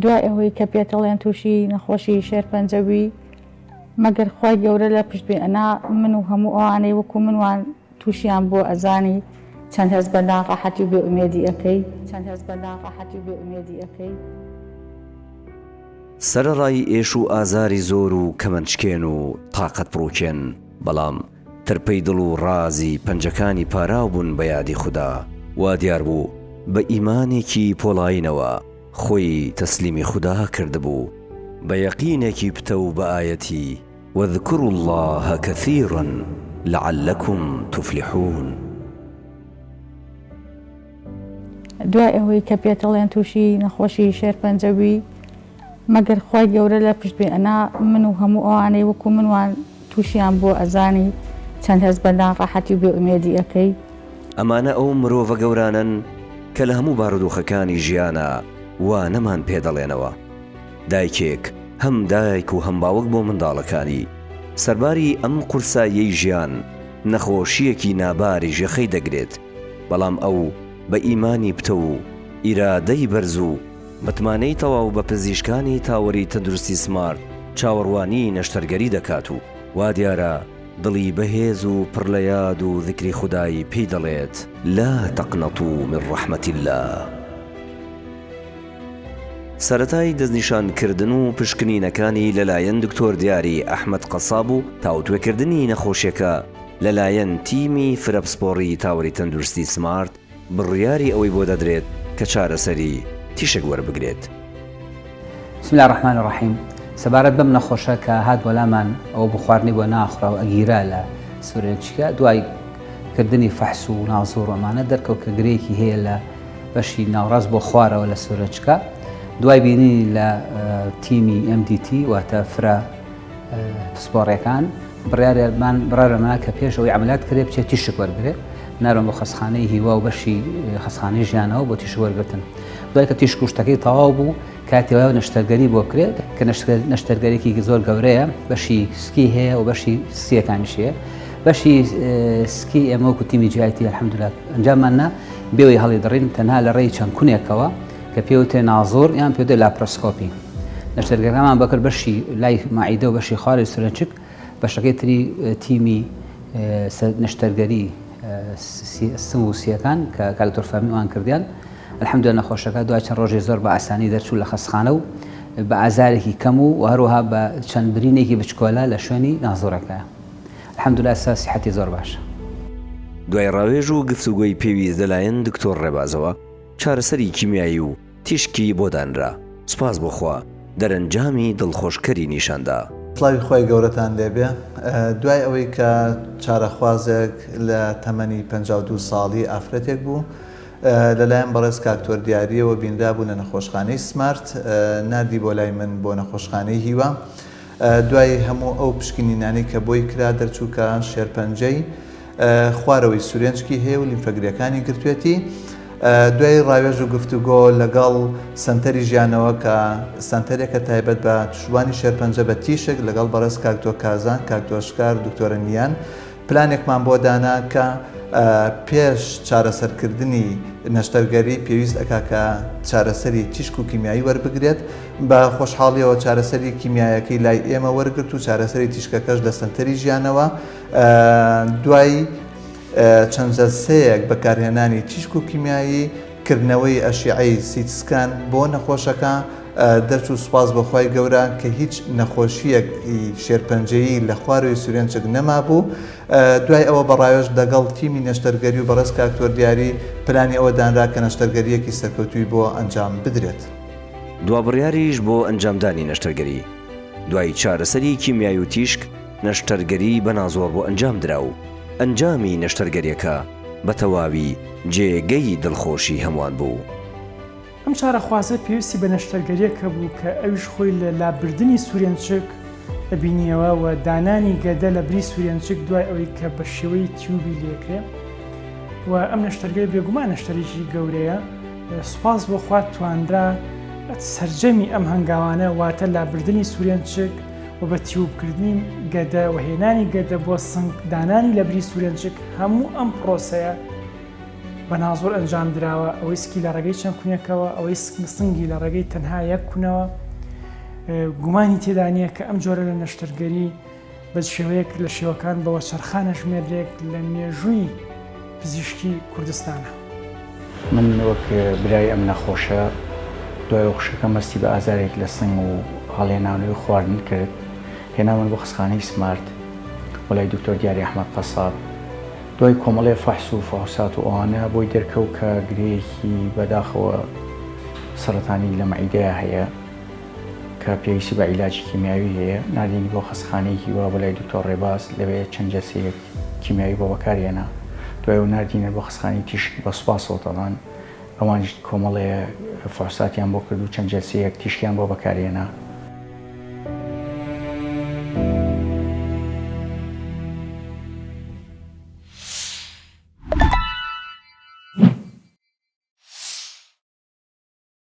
دوای ئەوەی کە پێتەڵێن تووشی نەخۆشی شێرپەنجە بووی مەگەر خوای گەورە لە پشت بێ ئەنا من و هەموو ئەوانەی وەکو من وان تووشیان بووە ئەزانی چەند هەست بە ناڕەحەتی و بێ ئومێدی ئەکەی چەند هەست بە ناڕەحەتی و بێ ئومێدی ئەکەی. سەرەڕای ئێش و ئازاری زۆر و کەمەندشکێن و تاقەت پڕوکێن، بەڵام ترپەی دڵ و ڕازی پەنجەکانی پاراو بوون بە یادی خودا، وا دیار بوو بە ئیمانێکی پۆڵایینەوە خۆی تەسلیمی خودا کردبوو، بە یەقینێکی پتەو بە ئایەتی، واذکروا اللە کثیرا لعلکم تفلحون. دوای ئەوەی کە پێتەڵێن تووشی نەخۆشی شێرپەنجە بووی مەگەر خوای گەورە لە پشت بێ ئەنا من و هەموو ئەوانەی وەکو من وان تووشیان بووە ئەزانی چەند هەست بە ناڕەحەتی و بێ ئومێدی ئەکەی. ئەمانە ئەو مرۆڤە گەورانەن کە لە هەموو بارودۆخەکانی ژیانا وانەمان پێ دەڵێنەوە. دایکێک هەم دایک و هەم باوک بۆ منداڵەکانی. سەرباری ئەم قورساییەی ژیان، نەخۆشییەکی ناباریش یەخەی دەگرێت، بەڵام ئەو بە ئیمانی پتەو و ئیرادەی بەرز و متمانەی تەواو بە پزیشکانی تاوەری تەندروستی سمارت چاوەڕوانی نەشتەرگەری دەکات و وا دیارە دڵی بەهێز و پڕ لە یاد و زیکری خودای پێی دەڵێت، لا تقنطوا من رحمە اللە. سەرەتای دەستنیشانکردن و پشکنینەکانی لەلایەن دکتۆر دیاری ئەحمەد قەساب و تاوتوێکردنی نەخۆشیەکە لەلایەن تیمی فرەپسپۆڕی تاوەری تەندروستی سمارت بڕیاری ئەوەی بۆ دەدرێت کە چارەسەری تیشک وەربگرێت. بسم اللە الرحمن الرحیم سەبارەت بەم نەخۆشە کە هات بۆ لامان ئەوە بوو خواردنی بۆ ناخورا و ئەگیرا لە سورێنچکە دوای کردنی فەحس و نازوڕ و ئەمانە دەرکەوت کە گرێیەکی هەیە لە بەشی ناوڕاست بۆ خوارەوە لە سورێنچکە دوای بینینی لە تیمی MDT واتە فرە پسپۆڕیەکان بڕیارمان بڕارەما کە پێش ئەوەی عملات کرێ بچێت تیشک وەرگێ نارم بۆ خەستخانەی هیوا و بەشی خەستخانەی ژیانەوە بۆ تیشک وەرگتن دوای کە تیشک و شتەکەی تەواو بوو کاتی وایە نەشتەرگەری بۆ بکرێت کە نەشتەرگەرێکی زۆر گەورەیە بەشی سکی هەیە و بەشی سیەکانیش هەیە بەشی سکی ئێمە وەکو تیمی GIT الحمدلله ئەنجاممان نا بێوەی هەڵی دڕین تەنها لە ڕێی چەند کونێکەوە کە پێوتێ نازۆر یان پێوتێ laparoscopy نەشتەرگەکەمان بەکرد بەشی لای مەعیدە و بەشی خواری سورێنچک بەشەکەی تری تیمی نەشتەرگەری سنگ و سیەکان کە کاک دکتۆر فەهمی ئەوان کردیان الحمدلله نەخۆشەکە دوای چەند ڕۆژێ زۆر بە ئاسانی دەرچوو لە خەستخانە و بە ئازارێکی کەم و هەروەها بە چەند برینێکی بچکۆلە لە شوێنی نازۆرەکە الحمدلله ئێستا سیحەتی زۆر باشە. دوای ڕاوێژ و گفتوگۆی پێویست لەلایەن دکتۆر ڕێبازەوە چارەسەری کیمیایی و تیشکی بۆ دانرا، سوپاس بۆ خوا دەرەنجامی دڵخۆشکەری نیشاندا. سڵاوی خوای گەورەتان لێبێ دوای ئەوەی کە چارەخوازێک لە تەمەنی 52 ساڵی ئافرەتێک بوو لەلایەن بەڕێز کاک تۆر دیاریەوە بینرابوو لە نەخۆشخانەی سمارت ناردی بۆ لای من بۆ نەخۆشخانەی هیوا دوای هەموو ئەو پشکنینانەی کە بۆی کرا دەرچوو کە شێرپەنجەی خوارەوەی سورێنچکی هەیە و لیمفەگرێکانی گرتوێتی. دوای ڕاوێژ و گفتوگۆ لەگەڵ سەنتەری ژیانەوە کە سەنتەرێکە تایبەت بە توشبوانی شێرپەنجە بە تیشک لەگەڵ بەڕێز کاک دکتۆر کازان، کاک دکتۆر شکار، دکتۆرە نیان پلانێکمان بۆ دانا کە پێش چارەسەرکردنی نەشتەرگەری پێویست ئەکا کە چارەسەری تیشک و کیمیایی وەربگرێت. بە خۆشحاڵیەوە چارەسەری کیمیایەکەی لای ئێمە وەرگرت و چارەسەری تیشکەکەش لە سەنتەری ژیانەوە دوای چەند جەلسەیەک بەکارهێنانی تیشک و کیمیایی، کردنەوەی ئەشیعەی CT scan بۆ نەخۆشەکە دەرچوو سوپاس بۆ خوای گەورە کە هیچ نەخۆشییەک ی شێرپەنجەیی لە خواروی سورێنچک نەمابوو دوای ئەوە بە ڕاوێژ لەگەڵ تیمی نەشتەرگەری و بەڕێز کاک تۆر دیاری پلانی ئەوە دانرا کە نەشتەرگەرییەکی سەرکەوتووی بۆ ئەنجام بدرێت. دوا بڕیاریش بۆ ئەنجامدانی نەشتەرگەری دوای چارەسەری کیمیای و تیشک نەشتەرگەری بە نازۆڕ بۆ ئەنجام درا و ئەنجامی نەشتەرگەریەکە بە تەواوی جێگەی دڵخۆشی هەمووان بوو. ئەم چارەخوازە پێویستی بە نەشتەرگەریەک هەبوو کە ئەویش خۆی لە لابردنی سورێنچک ئەبینیەوە و دانانی گەدە لە بری سورێنچک دوای ئەوەی کە بە شێوەی تیوبی لێکرێ و ئەم نەشتەرگەری بێگومان نەشتەرێکی گەورەیە سوپاس بۆ خوا توانرا سەرجەمی ئەم هەنگاوانە واتە لابردنی سورێنچک و بە تیوبکردنی گەدە و هێنانی گەدە بۆ سنگ دانانی لەبری سورێنچک هەموو ئەم پرۆسەیە. بە نازۆر ئەنجام دراوە، ئەوەی سکی لە ڕێگەی چەند کونێکەوە، ئەوەی سنگی لە ڕێگەی تەنها یەک کونەوە. گومانی تێدا نییە کە ئەم جۆرە لە نەشتەرگەری بە شێوەیەک لە شێوەکان بە وەچەرخان ئەژمێررێک لە مێژووی پزیشکی کوردستانە. من وەک برای ئەم نەخۆشە دوای ئەو خوشکەکەم هەستی بە ئازارێک لە سنگ و هەڵهێنانەوەی خواردن کرد هێنامان بۆ خەستخانەی سمارت بۆ لای دکتۆر دیاری ئەحمەد قەساب دوای کۆمەڵێ فەحس و فحوسات و ئەوانە بۆی دەرکەوت کە گرێیەکی بەداخەوە سەرەتانی لە مەعیدەیا هەیە کە پێویستی بە عیلاجی کیمیاوی هەیە، ناردینی بۆ خەستخانەی هیوا بۆ لای دکتۆر ڕێباز، لەوێ چەند جەلسەیەک کیمیاوی بۆ بەکار هێنا، دوای ئەو ناردینە بۆ خەستخانەی تیشک بە سوپاسەوە تەبعەن ئەوانیش کۆمەڵێ فحوساتیان بۆ کرد و چەند جەلسەیەک تیشکیان بۆ بەکار هێنا.